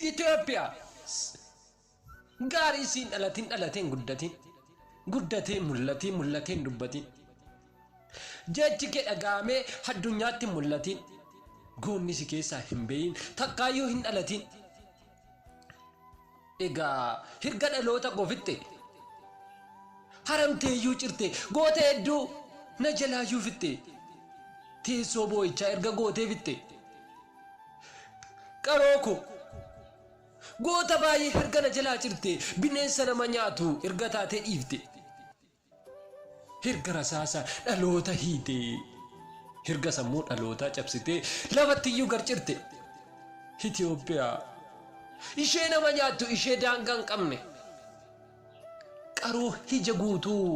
Itoophiyaa gaarii siin dhalatin dhalateen guddatin guddatee mul'atiin mul'ateen dubbatin jechi kee dhaga'amee addunyaatti mul'atin goonni si keessaa hin beeyin takkaayyuu hin dhalatin. Egaa hirga dhaloota koo fixxe haramteeyyuu cirte goota hedduu na jalaayyuu fixxe teessoo boo'ichaa erga gootee fixxe qaroo koo goota baay'ee erga na jalaa cirte bineensa nama nyaatu erga taatee dhiifte hirga rasaasa dhaloota hiite hirga sammuu dhalootaa cabsitee lafattiyyuu gar cirte. Itoophiyaa ishee nama nyaattu ishee daangaa hin qabne qaroo ija guutuu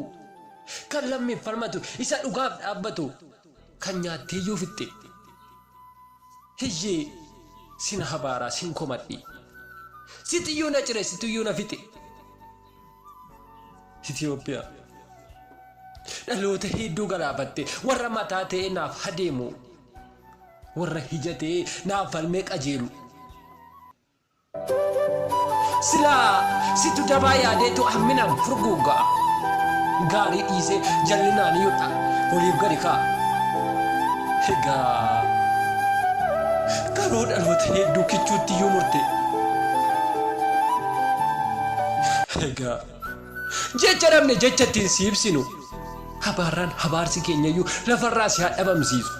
kan lammiif falmatu isa dhugaaf dhaabbatu kan nyaatteeyyuu fixxe. Hiyyee sin habaaraa sin komadhi sitiyyuu na cire sitiyyuu na fixe. Itoophiyaa dhaloota hedduu galaafatte warra mataa ta'ee naaf hadeemu warra ija ta'ee naaf falmee qajeelu. Silaa situ dabaa yaadeetu hamminaan furguugaa gaarii dhiisee jallinaan iyyuu oliif gadi kaa'a. Egaa garuu dhaloota hedduu kichuutti iyyuu murte. Egaa jecha dhabne jecha ittiin si ibsinu habaarraan habaarsi keenya iyyuu lafarraa si haa dhabamsiisu.